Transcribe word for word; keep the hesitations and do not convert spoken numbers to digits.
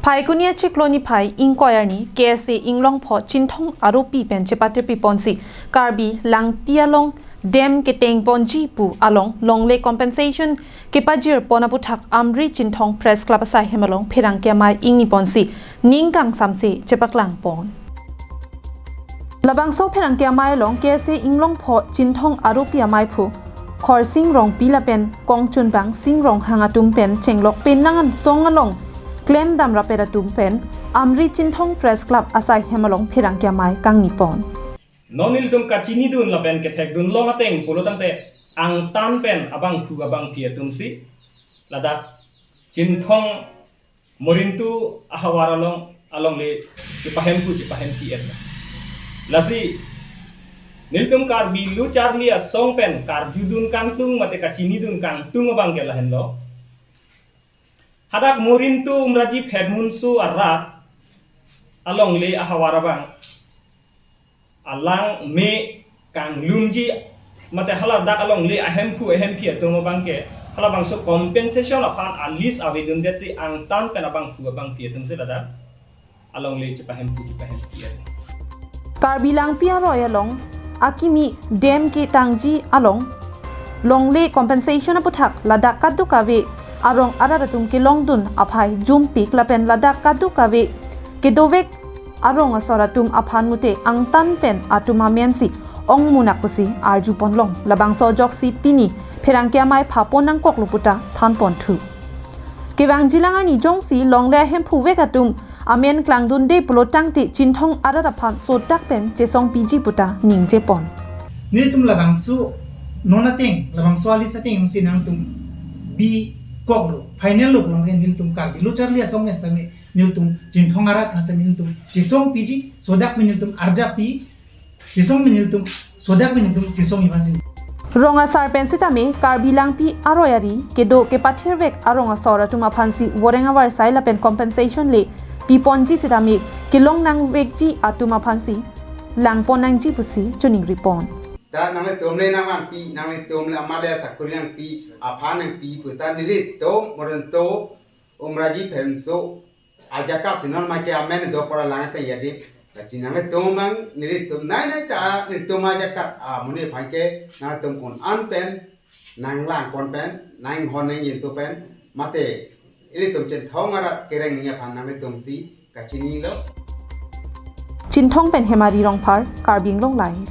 Phaikuni achiklo niphai ingkoi arni K S A Inglongpho Chinthong aropi pen chepatirpi ponsi Karbi Langpi along dam keteng ponji pu along longle compensation kepajir pon aputhak Amri Chinthong Press Club asai hem along pherangke amei ingni ponsi ning kangsamse chepaklang pon. Labangso pherangke amei along K S A Inglongpho Chinthong aropi ameiphu Khorsing Rongpi lapen kongchunbang Sing Ronghang atum pen chenglok penang an song along klemdam rapet atum pen Amri Chinthong Press Club asai hem along pherangke amei kangni pon. Non nelitum kachinidun lapen kethekdun long ateng pulo tangte angtan pen abangphu abangphi atumsi ladak Chinthong Morintu ahavar along alongle chepahemphu chepahemphi et. Lasi nelitum Karbi Lo Charli Asong pen karjudun kangtung mate kachinidun kangtung abang ke lahenlo. Hadak Morintu Umraji Phermunso arat alongle ahavar abang alang me kanglumji mate haladak alongle ahemphu ahemphi atum abang ke halabangso compensation aphan a-list avedundetsi angtan pen abangphu abangphi atumsi ladak alongle chepahemphu chepahemphi et. Karbi Langpi aroi along akimi dam ketangji along longle compensation aputhak ladak kadokave arong arat atum kelongdun aphai jumpik lapen ladak kadokave kedovek arong asor atum aphan mute angtan pen atum amensi ongmunak pusi arju ponlong. Labangso ajoksi pini pherangke amei phapon nangkoklo puta than ponthu. Kevangjilang arni jongsi longle ahemphu vek atum amen klangdunde pulo tangte Chinthong arat aphan sodak pen chesongpiji puta ningje pon. Nelitum labangso non ateng, labangso a-list ateng jongsi nangtum bikoklo, final lo pulo tangte nelitum Karbi Lo Charli Asong pen sitame nelitum Chinthong arat aphan sitame nelitum chesongpiji, sodak pen nelitum arjappi, chesong pen nelitum, sodak pen nelitum chesongji aphansi. Rong asar pen sitame Karbi Langpi aroi ari kedo kepathirvek arong asor atum aphansi voreng avarsai lapen compensation le piponji sitame kelong nangvekji atum aphansi langpon nangji pusi choningri pon. Ta nanglitum le nangvanpi, nanglitum le amat le sakori nangpi, aphan nangpi pu ta nelitum Morintu Umraji Phermunso ajakat si non make amen do pora lang ta yadi. Lasi nanglitum mang nelitum nai nai ta nelitum ajakat amonit aphan ke nanglitum un-an pen nanglang pon pen nanghon nangjinso pen mate ilitum Chinthong arat kereng nangji aphan nanglitumsi kachinilo. Chinthong pen Hemari Rongphar, Karbi Anglong Live.